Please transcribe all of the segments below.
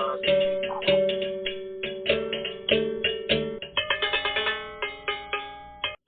Haziko.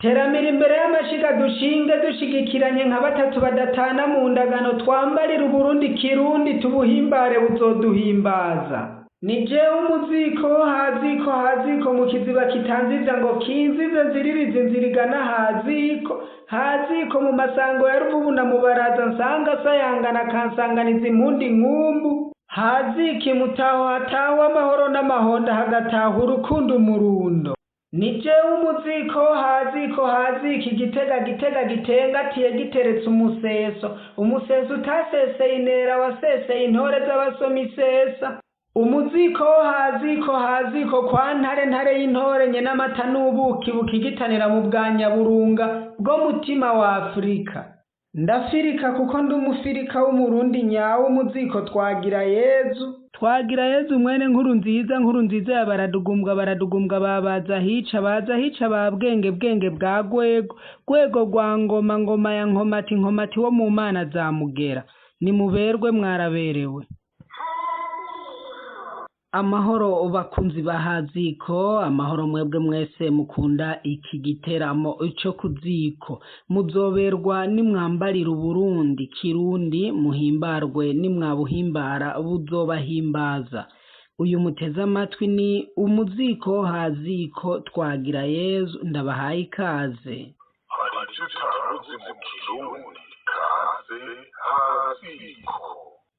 Teramira imbere y'amashiga dushinge dushigikiranye nka batatu badatana mu ndagano, twambarire Uburundi kirundi, tubuhimbare buzoduhimbaza. Ni jewe umuziko wo haziko, haziko mu kiziba kitanzivya ngo kinzize, nziririze inzira igana haziko, haziko mu masango ya Ruvubu na Mubaraza, nsanga asayangana akansanganiza impundi nkumbu. Haziko imutaho hatahwa amahoro n'amahonda, hagataha urukundo umurundo. Ni jewe umuziko wo haziko, haziko igitega, gitega gitengatiye giteretse umuseso, umuseso utaseseye intera waseseye intore z'abasoma isesa. Umuziko wo haziko, haziko kwa Ntare, Ntare y'intore nyenamata n'ubuki bukigitanira mu bwa Nyaburunga bwo mutima wa Afurika. Ndafirika kuko ndi umufirika w'Umurundi nyawe, umuziko Twagira Yezu. Twagira Yezu mwene Nkuru nziza, Nkuru nziza ya Baradugumbwa, Baradugumbwa ba Bazahica, Bazahica ba Bwenge, Bwenge bwa Rwego, Rwego rwa Ngoma, Ngoma ya Nkomati, Nkomati wo mu mana za Mugera. Nimuberwe mwaraberewe. Amahoro bakunzi ba Haziko, amahoro mwebwe mwese mukunda iki giteramo co kuziko. Muzoberwa nimwambarira Uburundi kirundi, muhimbarwe nimwabuhimbara buzobahimbaza. Uyu muteze amatwi ni umuziko Haziko Twagira Yezu, ndabahaye ikaze. Hari ivyo utaruzi mu Kirundi, kaze Haziko.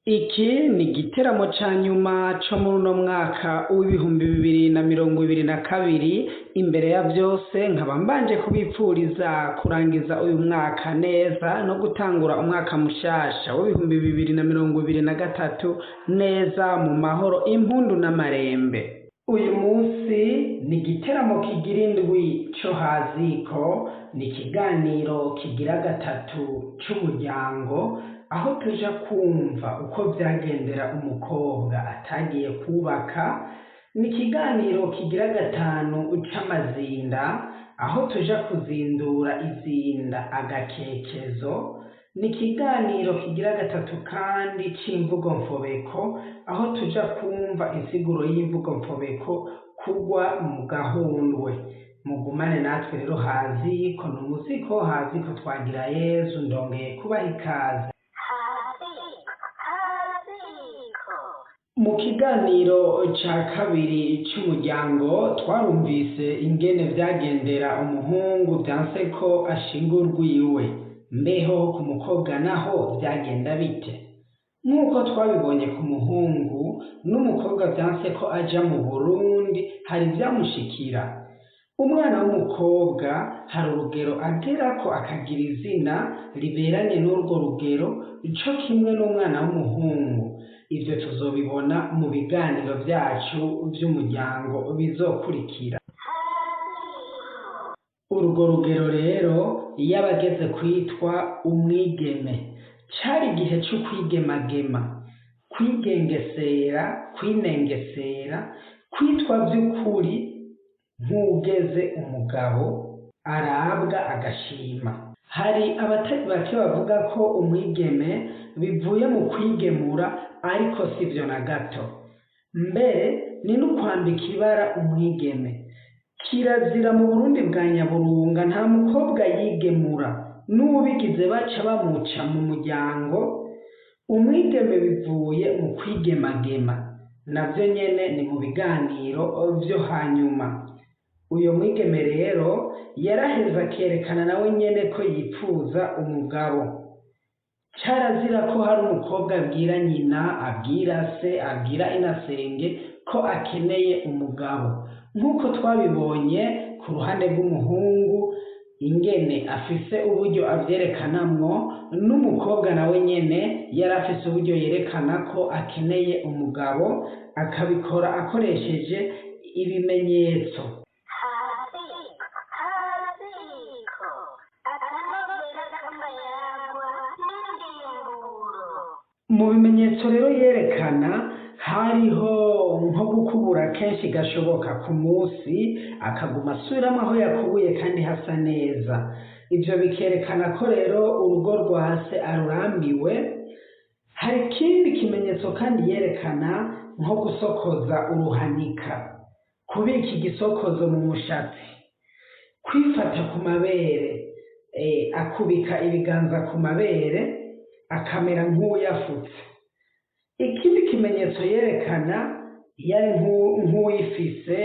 Iki ni igiteramo ca nyuma co muri uno mwaka w'2022. Imbere ya vyose nkaba mbanje kubipfuriza kurangiza uyu mwaka neza no gutangura umwaka mushasha w'2023 neza mu mahoro, impundu n'amarembe. Uyu munsi ni igiteramo kigira indwi co Haziko, ni ikiganiro kigira gatatu c'umuryango, aho tuja kumva uko vyagendera umukobwa atagiye kubaka. Ni ikiganiro kigira gatanu c'amazinda, aho tuja kuzindura izinda agakekezo. Ni ikiganiro kigira gatatu kandi c'imvugo mfobeko, aho tuja kumva insiguro y'imvugo mfobeko kugwa mu gahundwe. Mugumane natwe rero, Haziko ni umuziko Haziko Twagira Yezu, ndongeye kubaha ikaze. Haziko, Haziko. Mu kiganiro ca kabiri c'umuryango twarumvise ingene vyagendera umuhungu vyanse ko ashinga urwiwe. Mbeho ku mukobwa naho vyagenda bite? Nk'uko twabibonye ku muhungu, n'umukobwa vyanse ko aja mu Burundi hari ivyamushikira. Umwana w'umukobwa hari urugero agerako akagira izina riberanye n'urwo rugero, co kimwe n'umwana w'umuhungu. Ivyo tuzobibona mu biganiro vyacu vy'umuryango bizokurikira. Urwo rugero rero iyo abageze kwitwa umwigeme, cari igihe co kwigemagema, kwigengesera, kwinengesera, kwitwa vy'ukuri nk'uwugeze umugabo arabwa agashima. Hari abatari bake bavuga ko umwigeme bivuye mu kwigemura, ariko sivyo na gato. Mbere ni n'ukwambika ibara umwigeme. Kirazira mu Burundi bwa Nyaburunga, nta mukobwa yigemura, n'uwubigize baca bamuca mu muryango. Umwigeme bivuye mu kwigemagema, navyo nyene ni mu biganiro vyo hanyuma. Uyo mwigeme rero yaraheza akerekana nawe nyene ko yipfuza umugabo. Carazira ko hari umukobwa abwira nyina, abwira se, abwira inasenge ko akeneye umugabo. Nk'uko twabibonye ku ruhande rw'umuhungu ingene afise uburyo avyerekanamwo, n'umukobwa nawe nyene yari afise uburyo yerekana ko akeneye umugabo, akabikora akoresheje ibimenyetso. Haziko, Haziko. Akanovera k'amayagwa n'indimburo. Mu bimenyetso rero yerekana hariho nko gukubura kenshi gashoboka ku munsi, akaguma asubiramwo aho yakubuye kandi hasa neza. Ivyo bikerekana ko rero urugo rwa se arurambiwe. Hari ikindi kimenyetso kandi yerekana nko gusokoza uruhanika, kubika igisokozo mu mushatsi, kwifata ku mabere, akubika ibiganza ku mabere akamera nk'uwuyafutse. Ikindi kimenyetso yerekana iyo ari nk'uwifise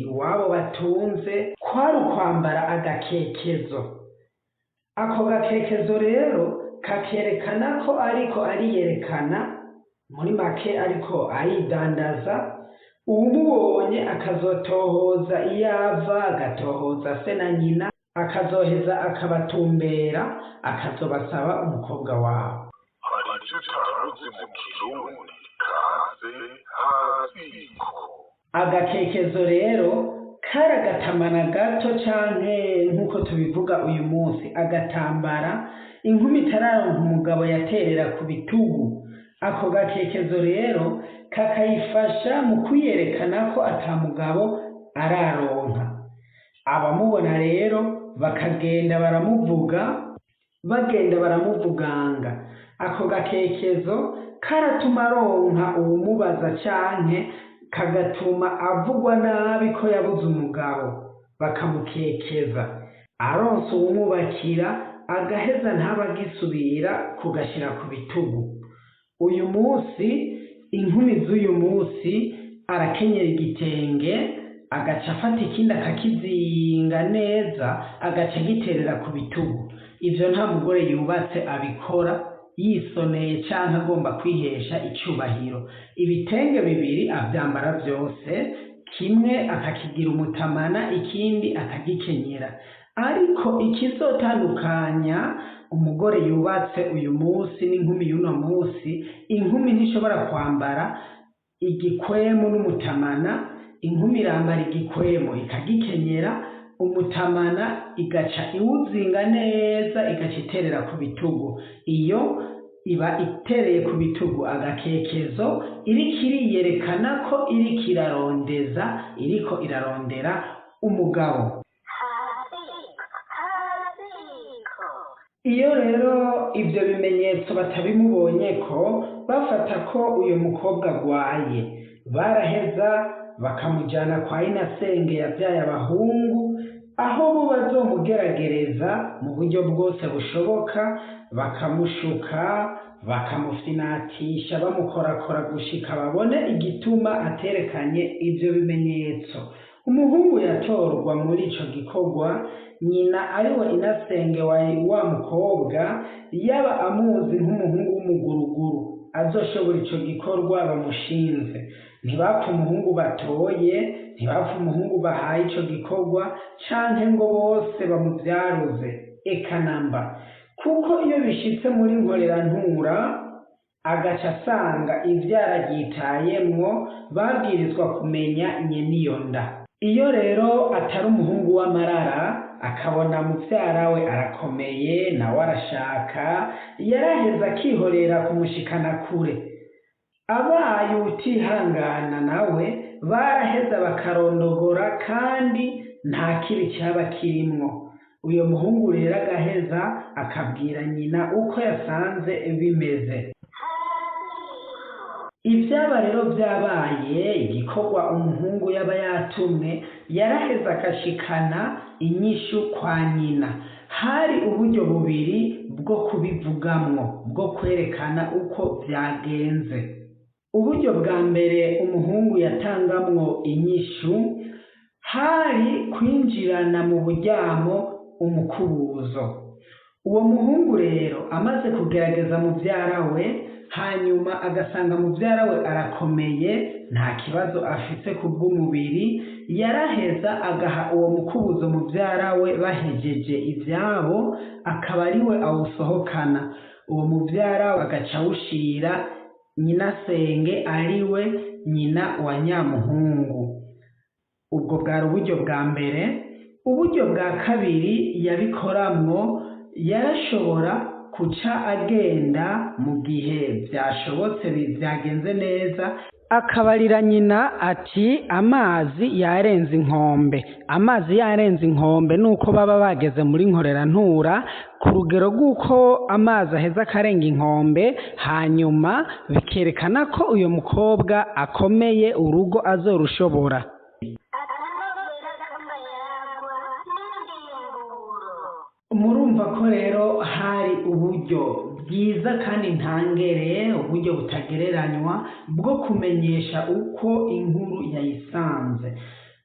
iwabo batunze, kwari ukwambara agakekezo. Ako gakekezo rero kakerekana ko ariko ariyerekana, muri make ariko aridandaza. Uwumubonye akazotohoza iyo ava, agatohoza se na nyina, akazoheza akabatumbera, akazobasaba umukobwa wabo. Hari ivyo utaruzi mu Kirundi kaze haziko. Agakekezo rero kari agatamana gato canke nk'uko tubivuga uyu munsi agatambara inkumi itararonka umugabo yaterera ku bitugu. Ako gakekezo rero kakayifasha mu kwiyerekana ko ata mugabo araronka. Abamubona rero bakagenda baramuvuga, bagenda baramuvuganga. Ako gakekezo karatuma aronka uwumubaza canke kagatuma avugwa nabi ko yabuze umugabo, bakamukekeza. Aronse uwumubakira agaheza ntaba agisubira kugashira ku bitugu. Uyu munsi inkumi z'uyu munsi arakenyera igitenge, agaca afata ikindi akakizinga neza, agaca agiterera ku bitugu. Ivyo nta mugore yubatse abikora yisoneye canke agomba kwihesha icubahiro. Ibitenge bibiri avyambara vyose, kimwe akakigira umutamana, ikindi akagikenyera. Ariko ikizotandukanya umugore yubatse uyu munsi n'inkumi y'uno munsi, inkumi ntishobora kwambara igikwemu n'umutamana. Inkumi irambara igikwemu ikagikenyera, umutamana igaca iwuzinga neza, igaca iterera ku bitugu. Iyo iba itereye ku bitugu agakekezo, iriko iriyerekana ko iriko irarondeza, iriko irarondera umugabo. Haziko, haziko. Iyo rero ivyo bimenyetso batabimubonyeko, bafata ko uyu mukobwa agwaye. Baraheza bakamujana kwa inasenge yavyaye abahungu, aho bo bazomugeragereza mu buryo bwose bushoboka, bakamushuka, bakamufinatisha, bamukorakora gushika babone igituma aterekanye ivyo bimenyetso. Umuhungu yatorwa muri ico gikorwa, nyina ariwe inasenge wa mukobwa, yaba amuzi nk'umuhungu w'umuguruguru azoshobora ico gikorwa bamushinze. Ntibapfa umuhungu batoye, ntibapfa umuhungu bahaye ico gikorwa, canke ngo bose bamuvyaruze, eka namba. Kuko iyo bishitse muri nkorerantura agaca asanga ivyara ryitayemwo, babwirizwa kumenya nyene iyo nda. Iyo rero atari umuhungu w'amarara, akabona muvyara we arakomeye nawe arashaka, yaraheza akihorera kumushikana kure. Abaye utihangana nawe baraheza bakarondogora, kandi nta kibi caba kirimwo. Uyo muhungu rero agaheza akabwira nyina uko yasanze bimeze. Ivyaba rero vyabaye igikorwa umuhungu yaba yatumwe, yaraheza agashikana inyishu kwa nyina. Hari uburyo bubiri bwo kubivugamwo, bwo kwerekana uko vyagenze. Uburyo bwa mbere umuhungu yatangamwo inyishu, hari kwinjirana mu buryamo umukubuzo. Uwo muhungu rero amaze kugerageza muvyara we, hanyuma agasanga muvyara we arakomeye, nta kibazo afise kubw'umubiri, yaraheza agaha uwo mukubuzo muvyara we bahejeje ivyabo, akaba ariwe awusohokana. Uwo muvyara we agaca awushira nyinasenge ariwe nyina wa nyamuhungu. Ubwo bwari uburyo bwa mbere. Uburyo bwa kabiri yabikoramwo, yarashobora kuca agenda mu gihe vyashobotse vyagenze neza, Akabarira nyina ati amazi yarenze inkombe. Amazi yarenze inkombe nuko baba bageze muri nkorerantura ku rugero rw'uko amazi aheza akarenga inkombe, hanyuma bikerekana ko uyu mukobwa akomeye urugo azorushobora. Akanovera k'amayagwa n'indimburo. Murumva ko rero hari uburyo bwiza kandi ntangere, uburyo butagereranywa bwo kumenyesha uko inkuru yayisanze.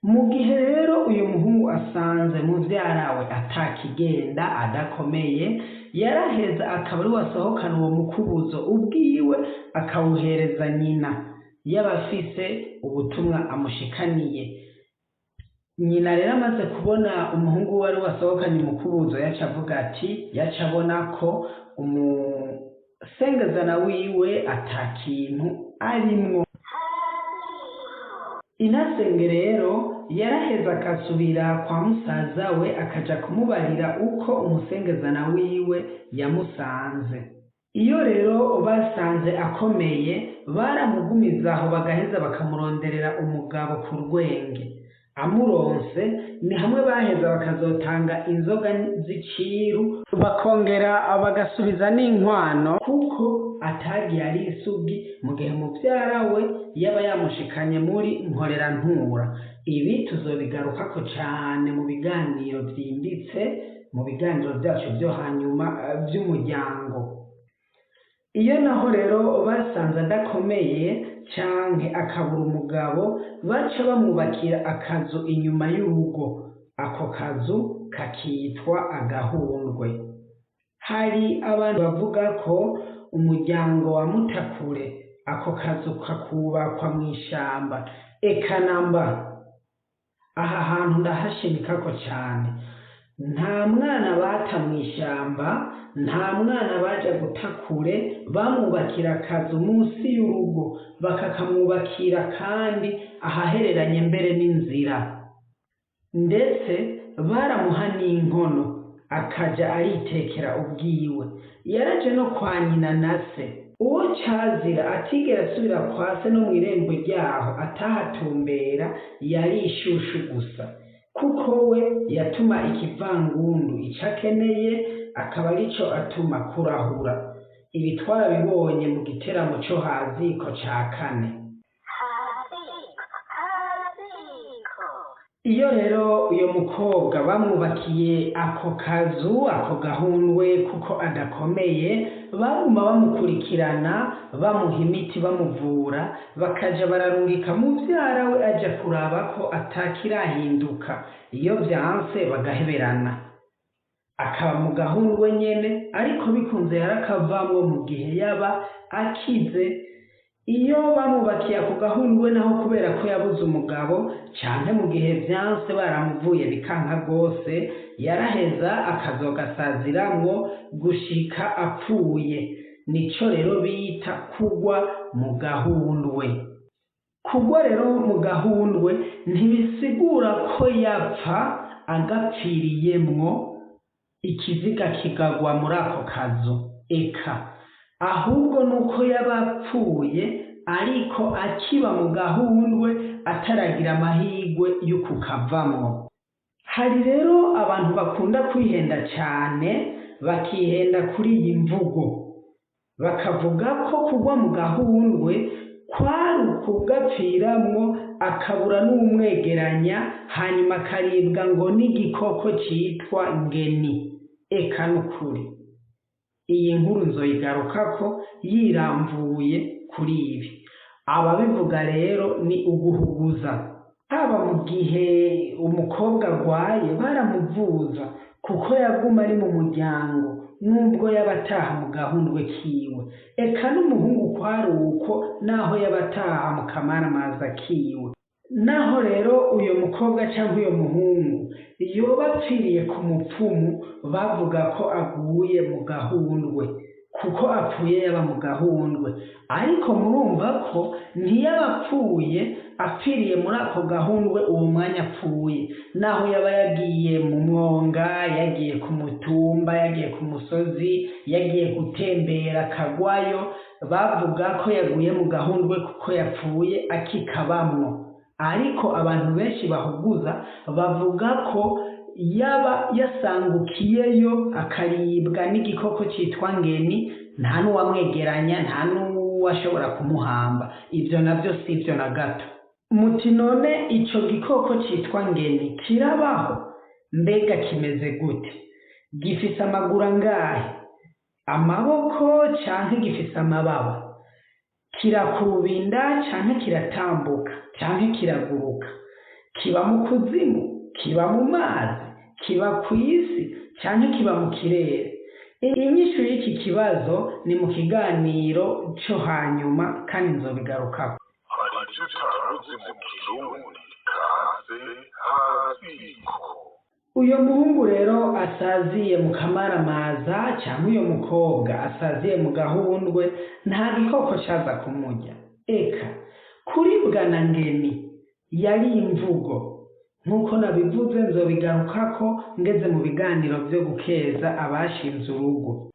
Mu gihe rero uyu muhungu asanze muvyara we atakigenda adakomeye, yaraheza akaba ari we asohokana uwo mukubuzo ubwiwe akawuhereza nyina, yaba afise ubutumwa amushikaniye. Nyina rero amaze kubona umuhungu we ari we asohokanye umukubuzo, yaca avuga ati, yaca abona ko umusengezana wiwe ata kintu arimwo. Inasenge rero yaraheza akasubira kwa musaza we akaja kumubarira uko umusengezana wiwe yamusanze. Iyo rero basanze akomeye, baramugumiza aho bagaheza bakamuronderera umugabo ku rwenge. Amuronse ni hamwe baheza bakazotanga inzoga z'iciru, bakongera bagasubiza n'inkwano kuko atagiye ari isugi mu gihe muvyara we yaba yamushikanye muri nkorerantura. Ibi tuzobigarukako cane mu biganiro vyimbitse, mu biganiro vyacu vyo hanyuma vy'umuryango. Iyo naho rero basanze adakomeye canke akabura umugabo, baca bamwubakira akazu inyuma y'urugo. Ako kazu kakitwa agahundwe. Hari abantu bavuga ko umuryango wa Mutakure ako kazu kakubakwa mw'ishamba. Eka namba, aha hantu ndahashimikako cane. Nta mwana bata mw'ishamba, nta mwana baja guta kure, bamwubakira akazu munsi y'urugo, bakakamwubakira kandi ahahereranye mbere n'inzira. Ndetse baramuha n'inkono akaja aritekera ubwiwe. Yaraje no kwa nyina na se. Uwo cazira atigera asubira kwa se no mw'irembo ryaho atahatumbera yari ishushu gusa, kuko we yatuma ikivangundu ico akeneye akaba arico atuma kurahura. Ibi twarabibonye mu giteramo co haziko ca kane. Haziko, haziko. Iyo rero uyo mukobwa bamwubakiye ako kazu, ako gahundwe kuko adakomeye, baguma bamukurikirana, bamuha imiti bamuvura, bakaja bararungika muvyara we aja kuraba ko atakirahinduka. Iyo vyanse bagaheberana. Akaba mu gahundwe nyene, ariko bikunze yarakavamwo mu gihe yaba akize. Iyo bamubakiye ako gahundwe naho kubera ko yabuze umugabo, canke mu gihe vyanse baramuvuye bikanka rwose, yaraheza akazogasaziramwo gushika apfuye. Nico rero bita kugwa mu gahundwe. Kugwa rero mu gahundwe ntibisigura ko yapfa agapfiriyemwo, ikiziga kikagwa muri ako kazu. Eka, ahubwo nuko yaba apfuye ariko akiba mu gahundwe ataragira amahirwe yo kukavamwo. Hari rero abantu bakunda kwihenda cane, bakihenda kuri iyi mvugo, bakavuga ko kugwa mu gahundwe kwari ukugapfiramwo akabura n'uwumwegeranya, hanyuma akaribwa ngo n'igikoko citwa ngeni. Eka nukuri, iyi nkuru nzoyigarukako yiramvuye kuri ibi. Ababivuga rero ni uguhuguza. Haba mu gihe umukobwa agwaye baramuvuza kuko yaguma ari mu muryango nubwo yaba ataha mu gahundwe kiwe. Eka n'umuhungu kwari uko naho yaba ataha mu kamaramaza kiwe. Naho rero uyo mukobwa canke uyo muhungu yoba apfiriye ku mupfumu, bavuga ko aguye mu gahundwe kuko apfuye yaba mu gahundwe. Ariko murumva ko ntiyaba apfuye apfiriye muri ako gahundwe uwo mwanya apfuye, naho yaba yagiye mu mwonga, yagiye ku mutumba, yagiye ku musozi, yagiye gutembera akagwayo, bavuga ko yaguye mu gahundwe kuko yapfuye akikabamwo, ariko abantu benshi bahuguza bavuga ko yaba yasangukiyeyo akaribwa n'igikoko citwa ngeni, nta n'uwamwegeranya, nta n'uwashobora kumuhamba. Ivyo navyo sivyo na gato. Muti none ico gikoko citwa ngeni kirabaho? Mbega kimeze gute? Gifise amaguru angahe? Amaboko canke gifise amababa? Kirakuba inda canke kiratambuka canke kiraguruka? Kiba mu kuzimu? Kiba mu mazi? Kiba kw'isi canke kiba mu kirere? Inyishu y'iki kibazo ni mu kiganiro co hanyuma kandi nzobigarukako. Hari icyo utaruzi mu Kirundi kaze haziko. Uyo muhungu rero asaziye mu kamaramaza canke uyo mukobwa asaziye mu gahundwe, nta gikoko caza kumurya. Eka kuribwa na ngeni yari imvugo. Nk'uko nabivuze nzobigarukako ngeze mu biganiro vyo gukeza abashinze urugo.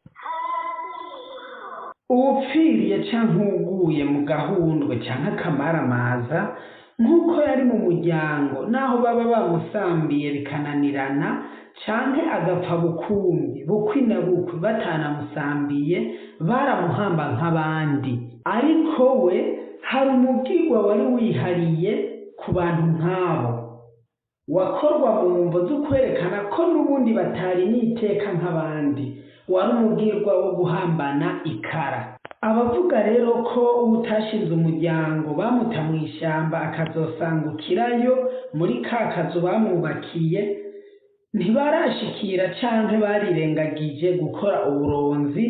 Uwupfiriye canke uwuguye mu gahundwe canke akamaramaza, nk'uko yari mu muryango, naho baba bamusambiye bikananirana, canke agapfa bukumbi bukwi na bukwi batanamusambiye, baramuhamba nk'abandi. Ariko we hari umugirwa wari wihariye ku bantu nk'abo, wakorwa mu mvo z'ukwerekana ko n'ubundi batari n'iteka nk'abandi. Wari umugirwa wo guhambana ikara. Abavuga rero ko uwutashinze umuryango bamuta mw'ishamba akazosangukirayo muri ka kazu bamwubakiye, ntibarashikira canke barirengagije gukora uburonzi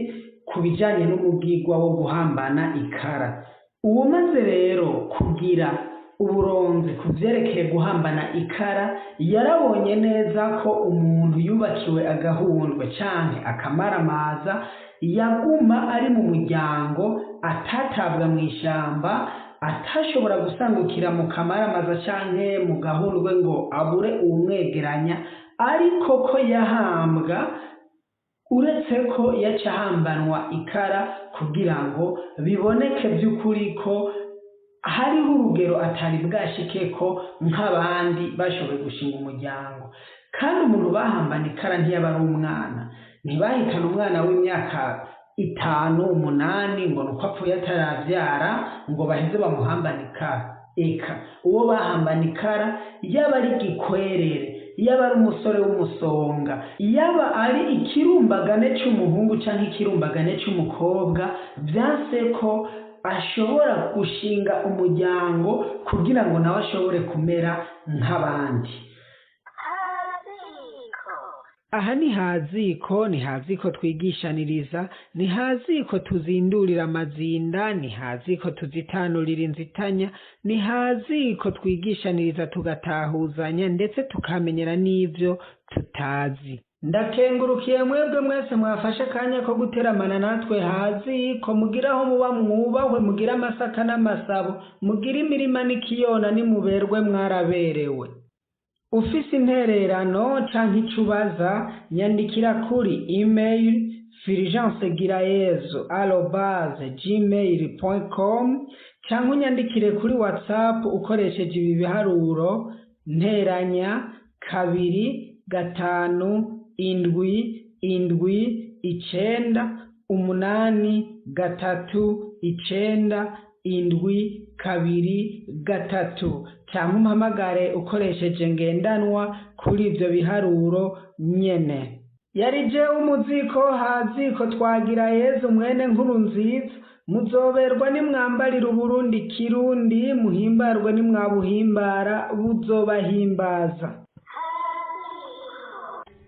ku bijanye n'umugirwa wo guhambana ikara. Uwumaze rero kugira uburonzi ku vyerekeye guhambana ikara, yarabonye neza ko umuntu yubakiwe agahundwe canke akamaramaza yaguma ari mu muryango, atatabwa mw'ishamba, atashobora gusangukira mu kamaramaza canke mu gahundwe ngo abure uwumwegeranya, ariko ko yahambwa, uretse ko yaca ahambanwa ikara kugira ngo biboneke vy'ukuri ko hariho urugero atari bwashikeko nk'abandi bashoboye gushinga umuryango. Kandi umuntu bahambana ikara ntiyaba ari umwana, ntibahitana umwana w'imyaka 5, 8 ngo nuko apfuye ataravyara ngo baheze bamuhambane ikara. Eka uwo bahambana ikara yaba ari igikwerere, yaba ari umusore w'umusonga, yaba ari ikirumbagane c'umuhungu canke ikirumbagane c'umukobwa, vyanse ko ashobora gushinga umuryango kugira ngo nawe ashobore kumera nk'abandi. Haziko. Aha ni haziko, ni haziko twigishaniriza, ni haziko tuzindurira amazinda, ni haziko tuzitanurira inzitanya, ni haziko twigishaniriza tugatahuzanya ndetse tukamenyera n'ivyo tutazi. Ndakengurukiye mwebwe mwese mwafashe akanya ko guteramana natwe haziko, mugire aho muba mwubahwe, mugire amasaka n'amasabo, mugire imirima n'ikiyona, nimuberwe mwaraberewe. Ufise intererano canke ico ubaza, nyandikira kuri email fulgence.girayezu@gmail.com canke unyandikire kuri WhatsApp ukoresheje ibi biharuro: nteranya 2 5 7 7 9 8 3 9 7 2 3, canke umpamagare ukoresheje ngendanwa kuri ivyo biharuro nyene. Yari jewe umuziko haziko twagira Yezu mwene nkuru nziza, muzoberwa nimwambarira Uburundi kirundi, muhimbarwe nimwabuhimbara buzobahimbaza.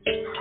Haziko.